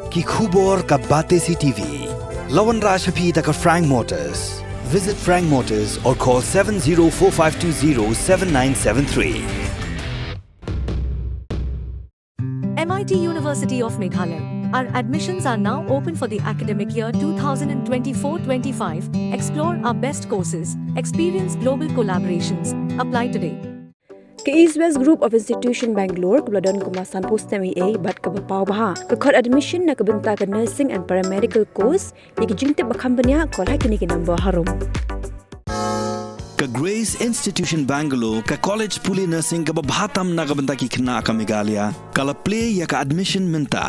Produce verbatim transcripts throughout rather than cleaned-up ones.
Ki khubor ka Batesi T V. La wanrah sha phi da ka Frank Motors. Visit Frank Motors or call seven zero four five two zero seven nine seven three. M I T University of Meghalaya. Our admissions are now open for the academic year two thousand twenty-four twenty-five. Explore our best courses, experience global collaborations. Apply today. Ka East West Group of Institution Bangalore kaba la don kumba sanphew snem ei ei bad kaba paw bha ka khot admission na ka bynta ka nursing and paramedical course. Ïa ki jingtip ba kham bniah, call ha kine ki number harum. Ka Grace Institution Bangalore, ka college pule nursing kaba bha tam na ka bynta ki khynnah ka Meghalaya, ka la plie ïa ka admission mynta.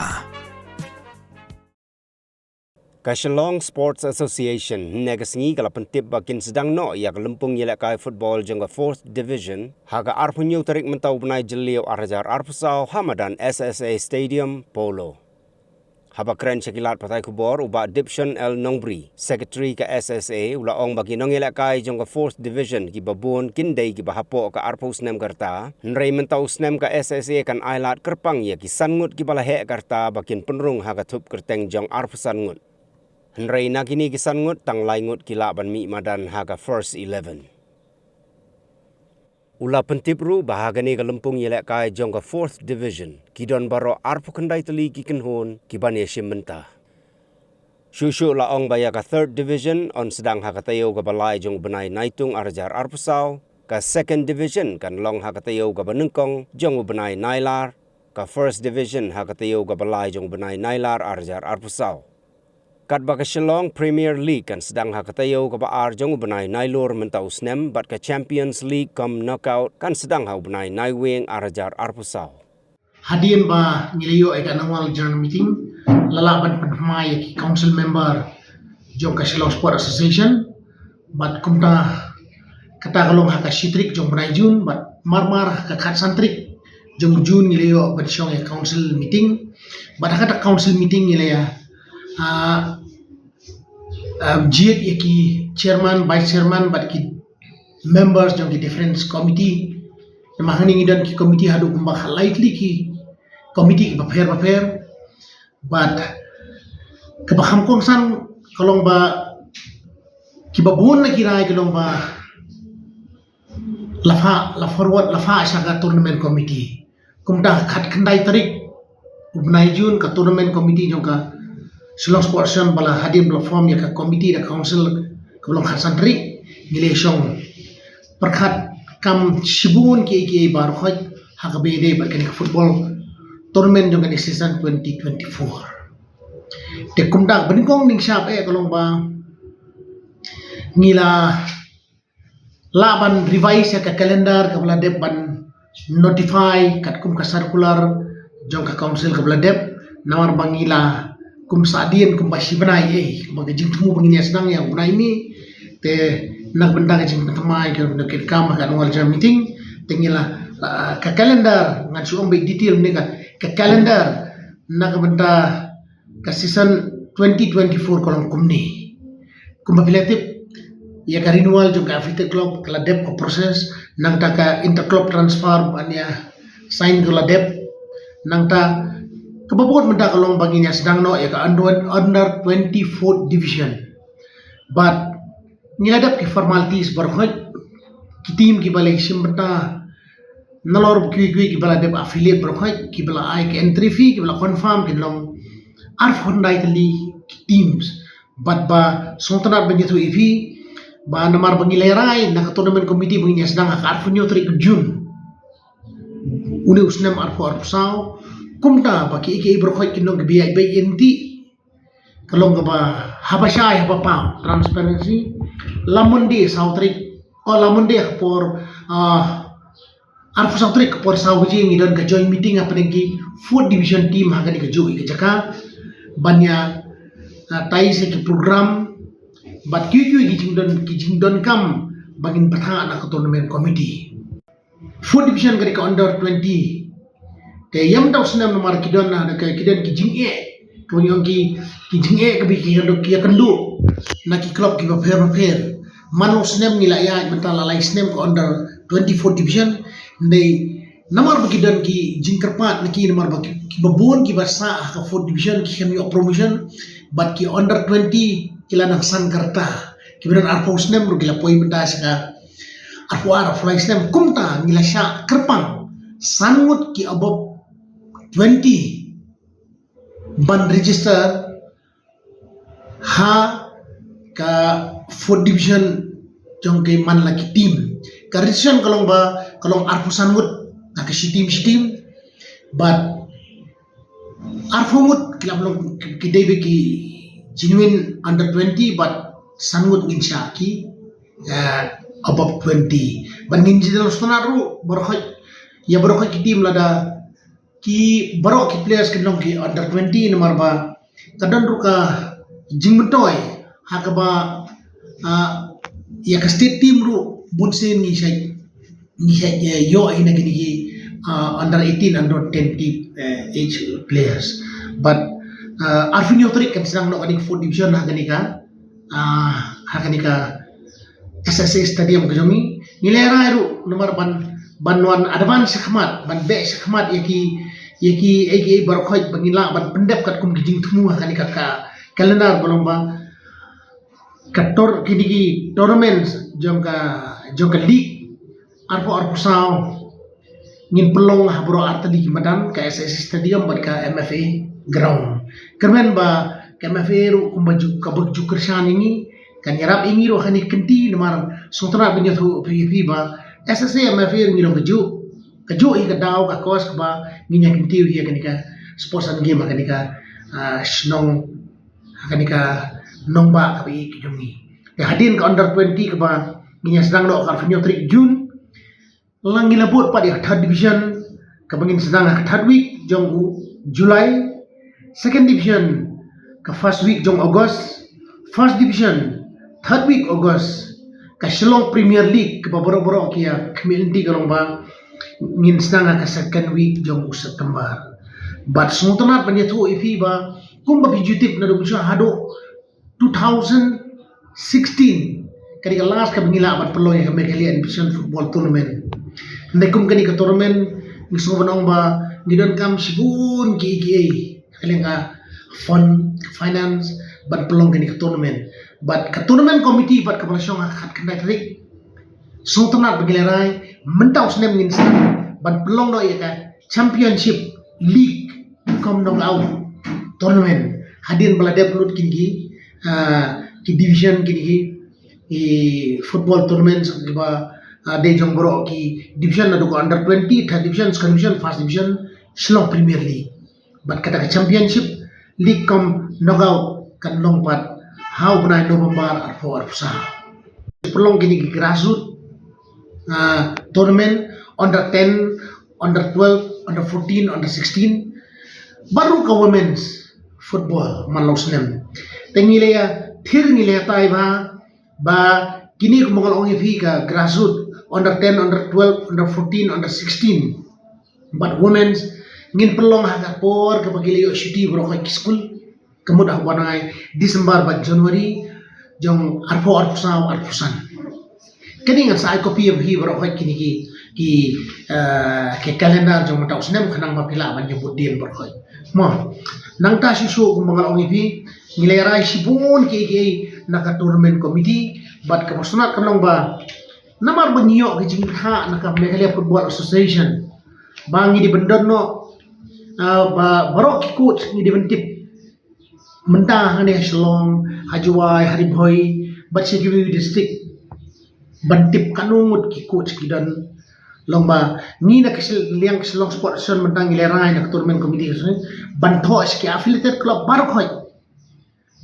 Ka Shillong Sports Association hynne ka sngi ka la pyntip ba kin sdang noh ïa ka lympung ïalehkai football jong ka Fourth Division ha ka arphew hynñiew tarik mynta u bnai Jylliew ar hajar arphew saw ha madan S S A Stadium, Polo. Haba kren sha ki lad pathai khubor, u Bah Dipson L Nongbri, Secretary ka S S A, u la ong ba ki nongïalehkai jong ka Fourth Division kiba bun kin dei kiba hapoh ka arphew snem ka rta, hynrei mynta u snem ka S S A kan ailad kyrpang ïa ki san ngut kiba la heh ka rta ba kin pynrung ha ka thup kyrteng jong arphew san ngut. Hynrei na kine ki san ngut, tang lai ngut ki lah ban mih madan ha ka first eleven. U la pyntip ruh ba ha kane ka lympung ïalehkai jong ka Fourth Division, ki don baroh arphew khyndai tylli ki kynhun ki ban ïashim bynta. Shuh shuh la ong ba ïa ka Third Division yn sdang ha ka taïew kaba lai jong u bnai Naitung ar hajar arphew saw, ka Second Division kan long ha ka taïew kaba nyngkong jong u bnai Nailar, ka First Division ha ka taïew kaba lai jong u bnai Nailar ar hajar arphew saw. Katba ka Shillong Premier League kan sdang ha ka taïew kaba ar jong u bnai Nailur mynta u snem, bad ka Champions League cum knockout kan sdang ha u bnai Naiwieng ar hajar arphew saw. Hadien ba ngi la ïoh ïa ka annual general meeting, la lah ban pynthymmai ïa ki council member jong ka Shillong Sport Association, bad kumta kata ka long ha ka shi tarik jong u bnai June, bad marmar ha ka khatsan tarik jong u June ngi la ïoh ban shong ïa ka council meeting, bad ha kata ka council meeting ngi la ïa, ah, ah, jied ïa ki chairman, vice chairman, bad ki members jong ki different committee. Namar hangne ngi don ki committee haduh kumba khatlai tylli ki committee kiba pher bapher. Bad kaba kham kongsan ka long ba kiba bun na ki rai ka long ba la phah, la forward, la phah sha ka tournament committee. Kumta khatkhyndai tarik u bnai June ka tournament committee jong ka Shillong Sports Association ba la hadien ba la form ïa ka committee da council kaba long khatsan tarik ngi la shong pyrkhat kam shibun kiei kiei baroh khoit ha kaba ïadei bad kane ka football tournament jong kane ka season twenty twenty-four. Te kumta ba nyngkong nyngshap eh ka long ba ngi la lah ban revise ïa ka calendar kaba la dep ban notify katkum ka circular jong ka council kaba la dep, namar ba ngi la kum sa dien kumba shi bnai eh, kumba ka jingthmu ba ngin ïa sdang ïa u bnai May. Te na ka bynta ka jingpynthymmai ka bynta ka kam ka annual general meeting, te ngi la, ah, ka calendar ngan shu ong beit detail ne ka, ka calendar na ka bynta ka season twenty twenty-four ka long kumne. Kumba phi la tip, ïa ka renewal jong ka Athletic Club ka la dep ka process, nangta ka interclub transfer ban ïa sign ka la dep, nangta kaba bud mynta ka long ba ngin ïa sdang noh ïa ka under, under twenty-fourth division. Bad ngi la dep ki formalities baroh khoit, ki team kiba la shim bynta nalor ba kiwei kiwei kiba la dep affiliate baroh khoit, kiba la ai ka entry fee, kiba la confirm kin long arphew khyndai tylli ki teams. Bad ba sngewtynnat ban ïathuh ïa phi ba namar ba ngi la rai na ka tournament committee ba ngin ïa sdang ha ka arphew hynñiew tarik June une u snem arphew arphew saw, kumta ba kiei kiei baroh khoit kin long kiba ïaid beit ïaid ti. Ka long kaba haba shai haba paw, transparency. La Monday saw tarik, oh, la Monday ka por, ah, arphew saw tarik ka por saw baje ngi don ka joint meeting hapdeng ki fourth division team ha kane kajuh ka jaka ban ïa, ah, tai sha ki program bad kiwei kiwei ki jingdon, ki jingdonkam ba ngin bthah na ka tournament committee. Fourth division ka dei ka under twenty. Te ïa mynta u snem namar ki don, ah, ki don ki jingeh, ki, ki jingeh kiba ki ïakynduh, ki ïakynduh na ki club kiba pher bapher. Man u snem ngi la ïaid mynta la lai snem ka under twenty fourth division. Hynrei Namar ba ki don ki jingkyrpad na ki, namar ba ki, ki babun ki ba sah ha ka fourth division ki khlem ïoh promotion, bad ki under twenty ki la nang san ka rta, ki ba don arphew snem ruh ki la poi mynta sha ka arphew ar, arphew lai snem. Kumta ngi la shah kyrpang san ngut ki above twenty ban register ha ka fourth division jong ki man la ki team. Ka registration ka long ba, ka long arphew san ngut ha ka shi team shi team, bad arphew ngut ki la long ki dei ba ki genuine under twenty, bad san ngut ngin shah ki, eh, above twenty. Bad ngin jin sngewtynnat ruh baroh khoit, ïa baroh khoit ki team, lada ki baroh ki players kin long ki under twenty, namar ba ka don ruh ka jingmyntoi ha kaba, ah, ïa ka state team ruh bun sien ngi shait, ngi shait, eh, ïoh ïa kine ki, ah, under eighteen, under ten team, eh, age players. Bad, ah, arphew hynñiew tarik kan sdang noh kane ka fourth division ha kane ka, ah, ha kane ka S S A Stadium ka jong ngi. Ngi la rai ruh namar ban, ban wan advance shakhmat, ban beh shakhmat ïa ki, ïa ki, ïa ki, ïa ki baroh khoit, ba ngin lah ban pyndep katkum ki jingthmu ha kane ka, ka calendar, ba long ba ka tor, kine ki tournament jong ka, jong ka league arphew arphew saw ngin pynlong ha baroh artylli ki madan, ka S S A Stadium bad ka M F A ground. Kyrmen ba ka M F A ruh kumba ju, kaba ju kyrshan ïa ngi, kan ïarap ïa ngi ruh ha kane ka kynti, namar sngewtynnat ban ïathuh ïa phi ba S S A M F A ruh ngi long kajuh, kajuh hi ka daw, ka cause kaba ngin ïa kynti ïa kane ka sports and game ha kane ka, ah, shnong, ha kane ka nongbah kaba ïeit ka jong ngi. Te hadien ka under twenty kaba ngin ïa sdang noh ka arphew hynñiew tarik June, la ngi la bud pat ïa ka third division kaba ngin sdang ha ka third week jong u July, second division ka first week jong August, first division third week August, ka Shillong Premier League kaba baroh baroh ki ïa khmih lynti ka long ba ngin sdang ha ka second week jong u September. Bad sngewtynnat ban ïathuh ïa phi ba kumba phi ju tip, naduh mynshwa haduh two thousand sixteen ka dei ka last kaba ngi lah ban pynlong ïa ka Meghalaya Invitation Football Tournament. Hynrei kum kane ka tournament ngi sngew ban ong ba ngi donkam shibun kiei kiei, ka liang ka fund, ka finance, ban pynlong kane ka tournament. Bad ka tournament committee bad kaba la shong ha ka khatkhyndai tarik, sngewtynnat ba ngi la rai mynta u snem ngin sdang ban pynlong noh ïa ka championship league cum knockout tournament. Hadien ba la dep lut kine ki, ah, ki division, kine ki, ki football tournament kiba, ah, dei jong baroh ki division, naduh ka under twenty, third division, second division, first division, Shillong Premier League. Bad kata ka championship league cum knockout kan long pat ha u bnai November arphew arphew saw. Pynlong kine ki grassroots, ah, tournament, under ten, under twelve, under fourteen, under sixteen, bad ruh ka women's football man la u snem. Te ngi la ïa thir, ngi la ïa tai bha ba kine, kumba nga la ong ïa phi, ka grassroots, under ten, under twelve, under fourteen, under sixteen, bad women's, ngin pynlong ha ka por kaba ki la ïoh shuti baroh ki skul, ka mut ha u bnai December bad January jong arphew arphew saw, arphew san. Kane ngan sa ai copy ïa phi baroh kine ki, ki, eh, ki calendar jong mynta u snem, khnang ba phi lah ban ïa bud dien baroh. Mo, nangta shuh shuh, kumba nga la ong ïa phi, ngi la rai shibun kiei kiei na ka tournament committee, bad kaba sngewtynnat kan long ba namar ba ngi ïoh ka jingpyrshah na ka Meghalaya Football Association ba ngi dei ban don noh, ah, ba baroh ki coach ngi dei ban tip mynta hangne ha Shillong, ha Jowai, ha Ri Bhoi, bad sha kiwei district, ban tip katno ngut ki coach ki don. Long ba ngi na ka Shil-, liang ka Shillong Sports Association mynta ngi la rai na ka tournament committee ka sngewtynnat ban thoh sha ki affiliated club baroh khoit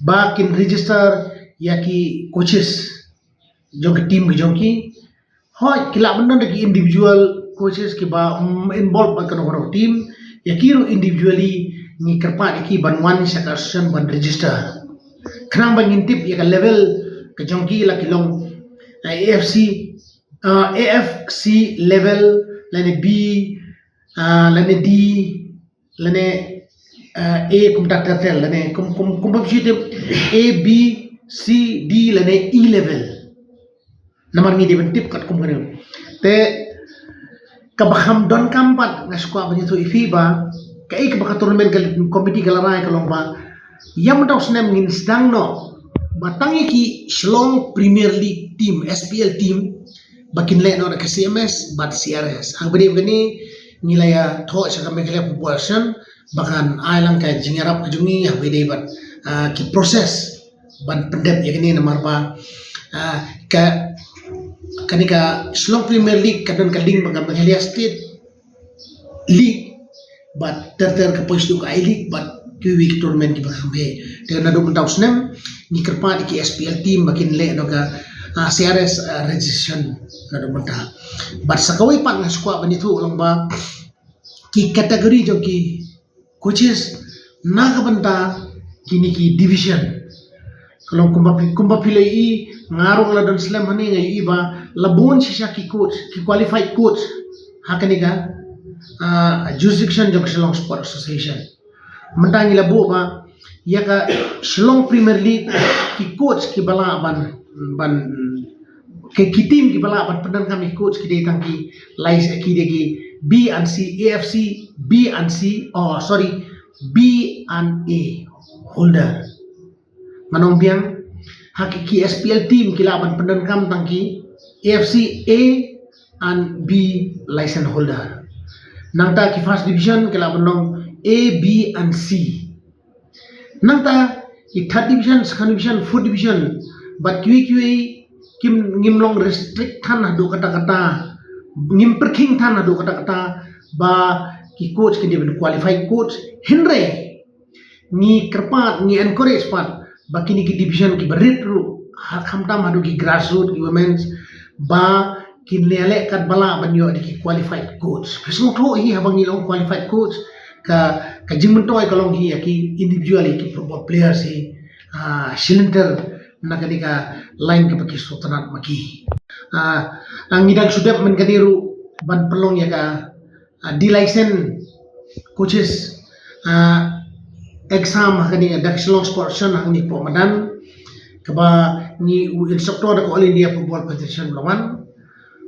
ba kin register ïa ki coaches jong ka team ka jong ki. Hooid, ki lah ban don da ki individual coaches kiba, mm, involve bad kano kano team, ïa ki ruh individually ngi kyrpad ïa ki ban wan sha ka association ban register, khnang ba ngin tip ïa ka level ka jong ki, la ki long, eh, A F C, eh, A F C level, lane B, eh, lane D, lane, eh, A, kumta ter ter, lane kum, kum, kum, kum, A, B, C, D, lane E level. Namar ngi dei ban tip katkum kane. Te Kaba kham donkam pat nga sngewkwah ban ïathuh ïa phi ba kaei kaba ka tournament ka committee ka la rai ka long ba ïa mynta u snem ngin sdang noh ba tang ïa ki Shillong Premier League team, S P L team, ba kin leh noh da ka C M S bad C R S. Haba dei ba kane ngi la ïathoh sha ka Meghalaya Football Association ba kan ai lang ka jingïarap ka jong ngi haba dei bad, ah, ki process ban pyndep ïa kane namar ba, ah, ka, kane ka Shillong Premier League ka don ka link bad ka Meghalaya State League bad ter ter ka poi sha ka I-League bad kiwei ki tournament kiba kham heh. Te naduh mynta u snem ngi kyrpad ïa ki S P L team ba kin leh noh ka, ah, C R S, ah, registration naduh mynta. Bad sa kawei pat nga sngewkwah ban ïathuh long ba ki category jong ki coaches na ka bynta kine ki division. Ka long kumba phi, kumba phi la ïohi, nga ruh la don slem hangne nga ïohi ba la bun shisha ki coach, ki qualified coach ha kane ka, ah, jurisdiction jong ka Shillong Sport Association. Mynta ngi la buh ba ïa ka Shillong Premier League ki coach kiba lah ban, ban ki, ki team kiba lah ban pyndonkam ïa ki coach ki dei tang ki lai, ki dei ki B and C, A F C, B and C, oh sorry, B and A holder. Ngan ong biang, ha ki, ki S P L team ki lah ban pyndonkam tang ki A F C A and B license holder. Nangta ki first division ki lah ban long A, B and C. Nangta ki third division, second division, fourth division bad kiwei kiwei kim, ngim long restrict than haduh katta katta, ngim pyrkhing than haduh katta katta ba ki coach ki dei ban qualified coach. Hynrei ngi kyrpad, ngi encourage pat ba kine ki division kiba rit ruh, ha, khamtam haduh ki grassroots, ki women's, ba kin leh leh katba lah ban ïoh da ki qualified coach. Phi sngewthuh hi haba ngi long qualified coach, ka, ka jingmyntoi ka long hi ïa ki individual, ïa ki football players hi, ah, shilynter na kane ka line kaba ki sngewtynnat ma ki. Ah, ah, ngi dang shu dep mynta kane ruh ban pynlong ïa ka, ah, D license coaches, ah, exam ha kane da ka Shillong Sport Association ha kane ka por madan, kaba ngi u instructor da ka All India Football Federation ba la wan.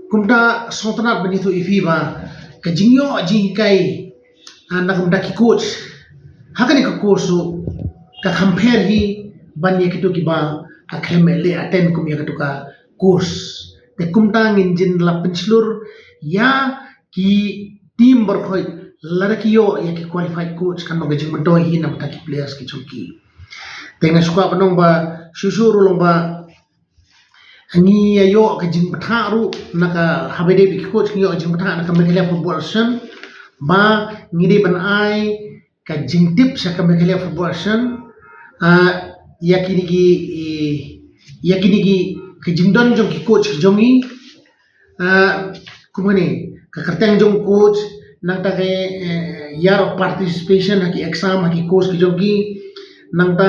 Kumta sngewtynnat ban ïathuh ïa phi ba ka jingïoh jinghikai, ah, na ka bynta ki coach ha kane ka course ruh ka kham pher hi ban ïa kito kiba, ah, khlem leh attend kum ïa kato ka course. Te kumta ngin jin la pynshlur ïa ki team baroh khoit, lada ki ïoh ïa ki qualified coach kan long ka jingmyntoi hi na ka bynta ki players ki jong ki. Te nga sngewkwah ban ong ba shuh shuh ruh long ba ngi ïa ïoh ka jingbthah ruh na ka, haba dei ba ki coach ngi ïoh ka jingbthah na ka Meghalaya Football Association ba ngi dei ban ai ka jingtip sha ka Meghalaya Football Association, ah, ïa kine ki, eh, ïa kine ki, ka jingdon jong ki coach ki jong ngi, ah, kumne, ka kyrteng jong coach, nangta ka, eh, year of participation ha ki exam ha ki course ki jong ki, nangta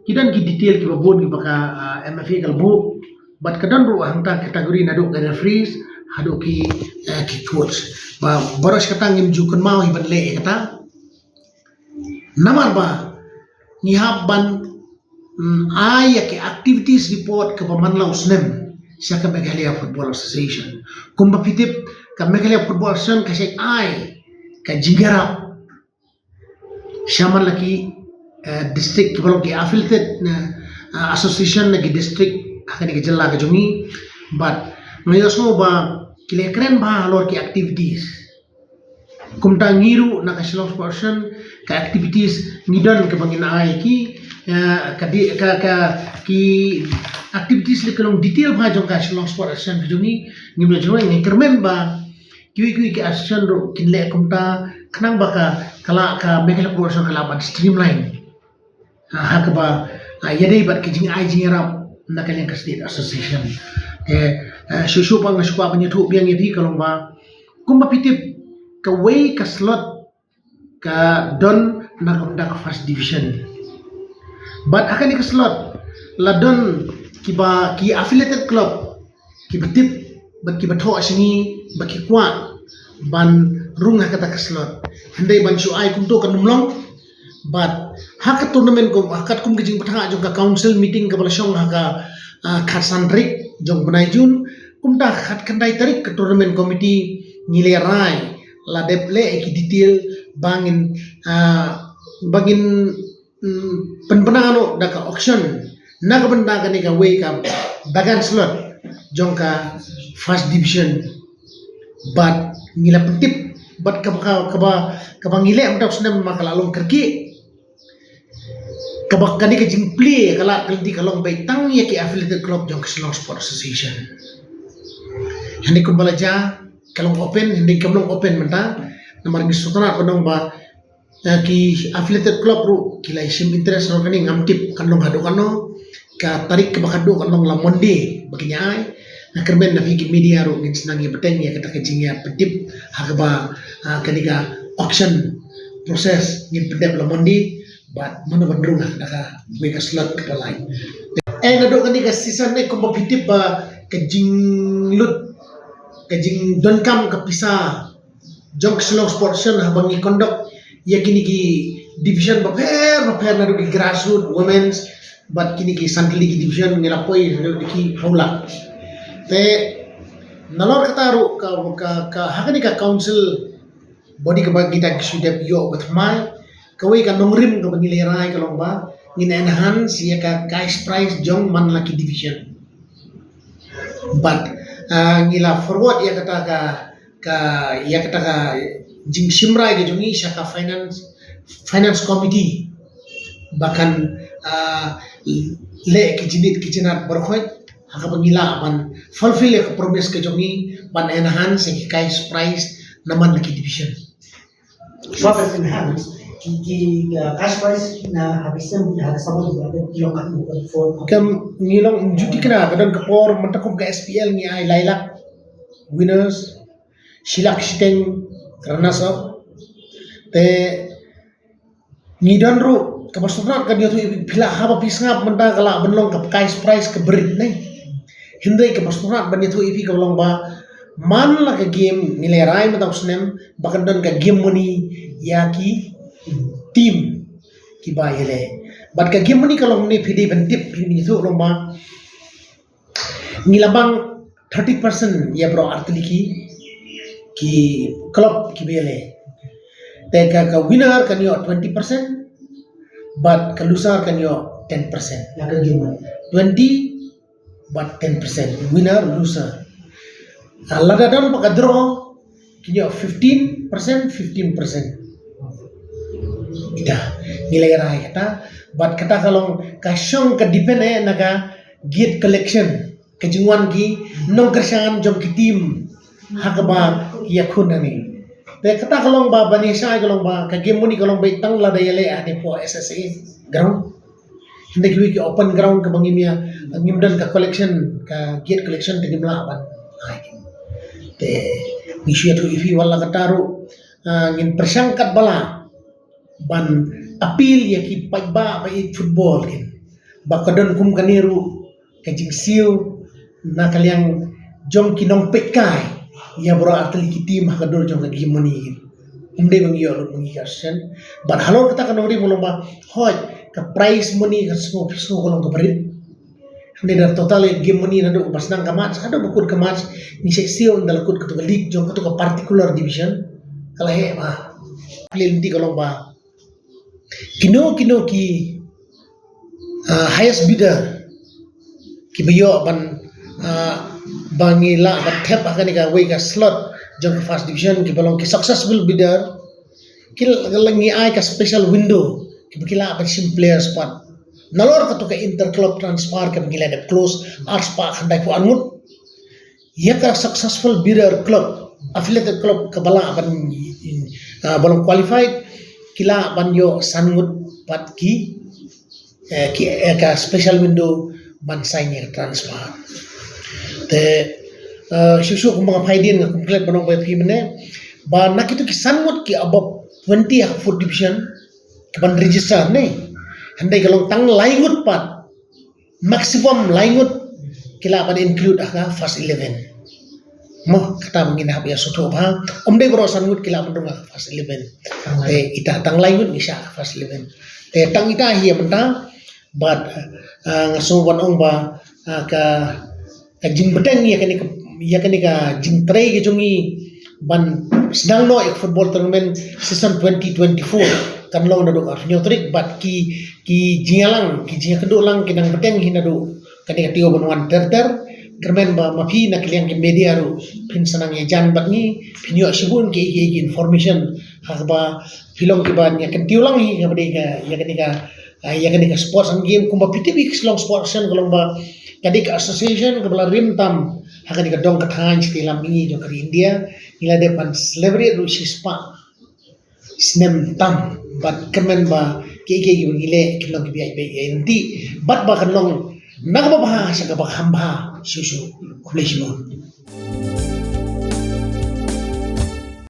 ki don ki detail kiba bun kiba ka, ah, M F A ka la buh. Bad ka don ruh hangta category naduh ka referees haduh ki, eh, ki coach. Ba baroh shi katta ngim ju kynmaw hi ban leh ïa kata. Namar ba ngi hap ban, mm, ai ïa ki activities report kaba man la u snem sha ka Meghalaya Football Association. Kumba phi tip ka Meghalaya Football Association ka shait ai ka jingïarap sha man la ki, eh, district kiba long ki affiliated, eh, association na ki district ha kane ka jylla ka jong ngi. Bad nga ïohsngew ba ki la kren bha halor ki activities. Kumta ngi ruh na ka Shillong Sport Association ka activities ngi don kaba ngin ai ki, eh, ka di, ka, ka, ki activities leh ka long detail bha jong ka Shillong Sport Association ka jong ngi, ngim la jong ngi kyrmen ba kiwei kiwei ki association ruh kin leh kumta khnang ba ka, ka la ka Meghalaya Football Association ka la ban streamline. Ah, ha kaba, ah, ïadei bad ka jingai jingïarap na ka liang ka state association. Te, ah, shuh shuh pat nga shu kwah ban ïathuh biang ïa phi ka long ba kumba phi tip kawei ka slot ka don na ka bynta ka first division. Bad ha kane ka slot la don kiba ki affiliated club kiba tip bad kiba thoh sha ngi ba ki kwah ban rung ha kata ka slot. Hynrei ban shu ai kumto kan ym long. Bad ha ka tournament kum, ha katkum ka jingbthah jong ka council meeting kaba la shong ha ka, ah, khatsan tarik jong bnai June, kumta ha ka khatkhyndai tarik ka tournament committee ngi la rai, la dep leh ki detail ba ngin, ah, ba ngin, mm, pynbna noh da ka auction na ka bynta kane kawei ka bagan slot jong ka first division. Bad ngi la pyntip bad kaba, kaba, kaba ngi leh mynta u snem ma ka la long kyrkieh. Kaba kane ka jingplie ka la ka lynti ka long beit tang ïa ki affiliated club jong ka Shillong Sports Association. Hynrei kumba la jia ka long open, hynrei kam long open mynta. Namar ngi sngewtynnat ban ong ba, eh, ki affiliated club ruh ki la shim interest ruh, kane ngam tip kan long haduh katno. Ka tarik kaba khatduh kan long la Monday ba ngin ïa ai. Nga kyrmen na phi ki media ruh ngin sa nang ïa bteng ïa kata ka jingïapyntip ha kaba, ah, kane ka auction process ngin pyndep la Monday. Bad mano ban rung ha kata kawei ka slot kaba lai. Eh, naduh kane ka season ne kumba phi tip ba ka jinglut, ka jingdonkam ka pisa jong ka Shillong Sports Association haba ngi conduct ïa kine ki division bapher bapher, naduh ki grassroots, women's, bad kine ki san tylli ki division ngi la poi haduh ki hawla. Te nalor kata ruh ka, ka, ka ha kane ka council body kaba kita ki shu dep ïoh ka thymmai, kawei ka nongrim kaba ngi la rai ka long ba ngin enhance ïa ka cash prize jong man la ki division. Bad, ah, ngi la forward ïa kata ka, ka, ïa kata ka jingshim rai ka jong ngi sha ka finance, finance committee ba kan, ah, leh ki jingit ki jingat baroh khoit ha kaba ngi lah ban fulfill ïa ka promise ka jong ngi ban enhance ïa ki cash prize na man la ki division. What is enhanced? Ki, ki, uh, cash prize na ha ki sem, ha ka sabon ki long ka tu, ka four. Kam ngi long juti kena ka don ka por mynta kum ka S P L ngi ai lai lak winners, shi lak shiteng runners up. Te ngi don ruh kaba sngewtynnat ka ngi ïathuh ïa phi, phi lah haba phi sngap mynta ka lah ban long ka cash prize ka barit ne. Hynrei kaba sngewtynnat ban ïathuh ïa phi ka long ba man la ka game ngi la rai mynta u snem ba kan don ka game money ïa ki team kiba ïaleh. Bad ka game money ka long ne, phi dei ban tip, phi dei ban ïathuh long ba ngi la bang thirty percent ïa baroh artylli ki, ki club kiba ïaleh. Te ka, ka winner kan ïoh twenty percent bad ka loser kan ïoh ten percent. Ïa ka game money. Twenty bad ten percent, winner loser. Ah, lada don pat ka draw kin ïoh fifteen percent, fifteen percent. Ita ngi la rai kata, bad kata ka long ka shong ka depend eh na ka gate collection, ka jingwan ki nongkyrshan jong ki team ha kaba ïakhun hangne. Te kata ka long ba, ban ïa shai ka long ba ka game money ka long beit tang lada ïaleh hangne hapoh S S A ground. Hynrei kiwei ki open ground kaba ngim ïa, ngim don ka collection, ka gate collection te ngim lah ban ai. Te ngi shu ïathuh ïa phi wat la kata ruh, ah, ngin pyrshang katba lah ban appeal ïa ki paidbah ba ïeit football kin ba ka don kum kane ruh ka jingsiew na ka liang jong ki nongpeitkai ïa baroh artylli ki team ha ka dur jong ka game money kin. Ym dei ba ngi ïoh lut ma ngi ka sien. Bad halor kata ka nongrim ka long ba hooid ka prize money ka sngew, sngew ka long ka barit. Hynrei da total ïa game money naduh ba sdang ka match haduh ba kut ka match, ngi shu siew ynda la kut kato ka league jong kato ka particular division. Ka la heh ba. Pynlong ka long ba kino kino ki, ah, highest bidder kiba ïoh ban, ah, ba ngi lah ban thep ha kane kawei ka slot jong ka first division, kiba long ki successful bidder, ki la, ngi ai ka special window kiba ki lah ban shim players pat. Nalor kato ka inter club transfer kaba ngi la dep close, arspah khyndaiphew arngut. Ïa ka successful bidder club, affiliated club kaba lah ban, ah, ba long qualified, ki lah ban ïoh san ngut pat ki, eh, ki, eh, ka special window ban sign ïa ka transfer. Te, eh, shuh shuh kumba nga phai dien nga klet ban ong ba phi mynne ba na kito ki san ngut ki above twenty ha fourth division kiban register ne. Hynrei ka long tang lai ngut pat, maximum lai ngut ki lah ban include ha ka first eleven. Mo, kata ba ngin hap ïa sngewthuh ba ym dei baroh san ngut ki lah ban rung ha ka first eleven. Te ita tang lai ngut ngi shah ha ka first eleven. Te tang ita hi ïa mynta bad, ah, nga sngew ban ong ba, ah, ka, ka jingbteng ïa kane ka, ïa kane ka jingtrei ka jong ngi ban sdang noh ïa ka football tournament season twenty twenty-four kan long naduh arphew tarik bad ki, ki jingïalang, ki jingïakynduh lang ki dang bteng hi naduh kane ka taïew ban wan ter ter. Kyrmen ba ma phi na ka liang ki media ruh phin sa nang ïajan bad ngi, phin ïoh shibun ki, ki, ki information ha kaba phi long kiban ïakyntiew lang hi kaba dei ka, ïa kane ka, ah, ïa kane ka sports and game. Kumba phi tip, ka Shillong Sports Association ka long ba ka dei ka association kaba la rim tam ha kane ka dong ka thaiñ shatei lam mihngi jong ka ri India. Ngi la dep ban celebrate ruh shispah snem tam bad kyrmen ba kiei kiei kiba ngi leh kin long kiba ïaid beit ïaid lynti bad ba kan long na kaba bha sha kaba kham bha shuh shuh. Khublei shibun.